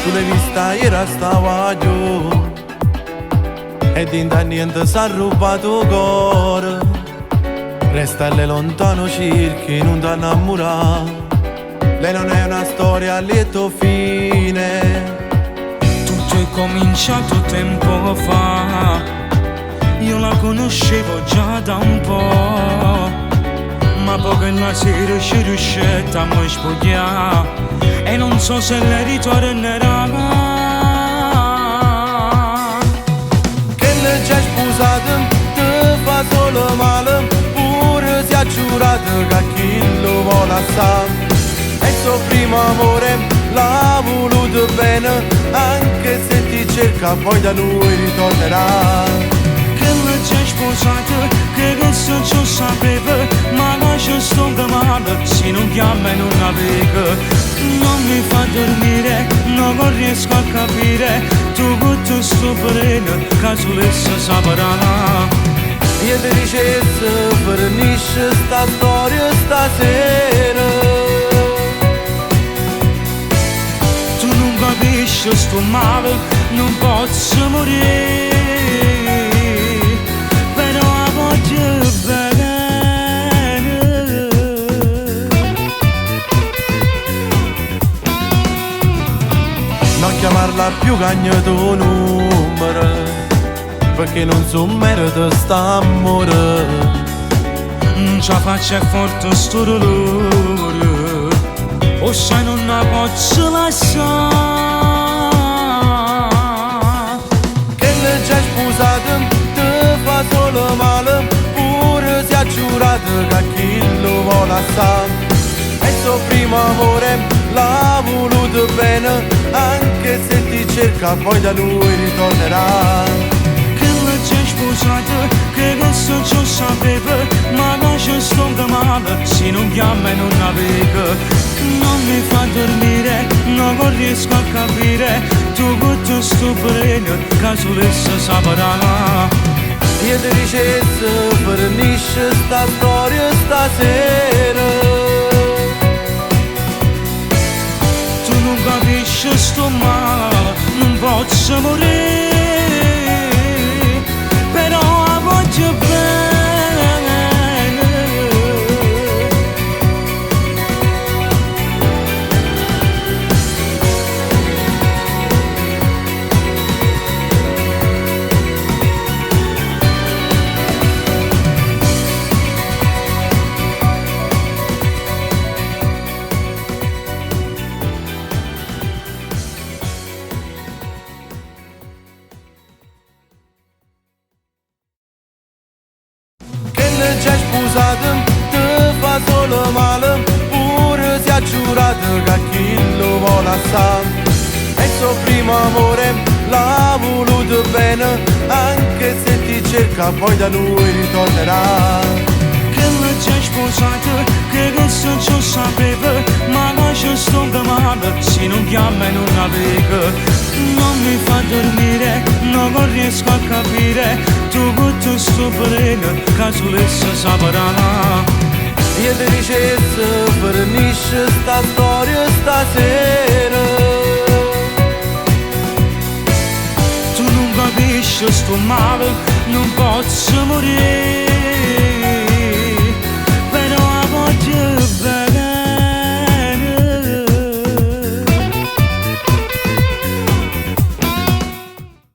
Tu l'hai vista ieri sta guaglio E dinto a niente s'ha rubato 'o core. Resta lontano cerchi nun t'innammurà. Lei non è una storia a lieto fine. Tutto è cominciato tempo fa, io la conoscevo già da un po', ma poi quella sera ci riuscita a mi spogliare e non so se lei ritornerà. Che già sposato te fa solo male, pure si è giurato che chi lo vuole sa. E il suo primo amore l'ha voluto bene, anche se ti cerca poi da lui ritornerà. Che l'ha già sposato, che questo già sapeva, ma che sto male, se non chiama e non la vedo. Non mi fa dormire, non riesco a capire, tu con sto veleno, che sull'essa saprà. Io ti dicesse, finisce sta storia stasera. Tu non capisci sto male, non posso morire, però la voglio bene. Non chiamarla più cagna tuo numero, perché non so merito st'amore. Non ce la faccio è forte sto dolore, o sai non la posso lasciare. Che l'hai già sposato, te fa solo male, pure si è giurato che chi lo vuole sa. E il suo primo amore l'ha voluto bene, anche se ti cerca poi da lui ritornerà. Che l'ha già sposato, che questo già sapeva, ma che ci sto male, se non chiama e non la vedo. Non mi fa dormire, non riesco a capire, tu con sto veleno, che sull'essa saprà. Io ti dicesse, finisce sta storia stasera. Tu non capisci sto male, non posso morire, però la voglio bene. Che l'hai già sposato, te fa solo male, pure si è giurato che chi lo vuole sa. E il suo primo amore l'ha voluto bene, anche se ti cerca poi da lui ritornerà. Che l'ha già sposato, che questo già sapeva, ma che ci sto male, se non chiama e non la vedo. Non mi fa dormire, non riesco a capire, tu con sto veleno, che sull'essa saprà. Io ti dicesse, finisce sta storia stasera. Tu non capisci sto male, non posso morire,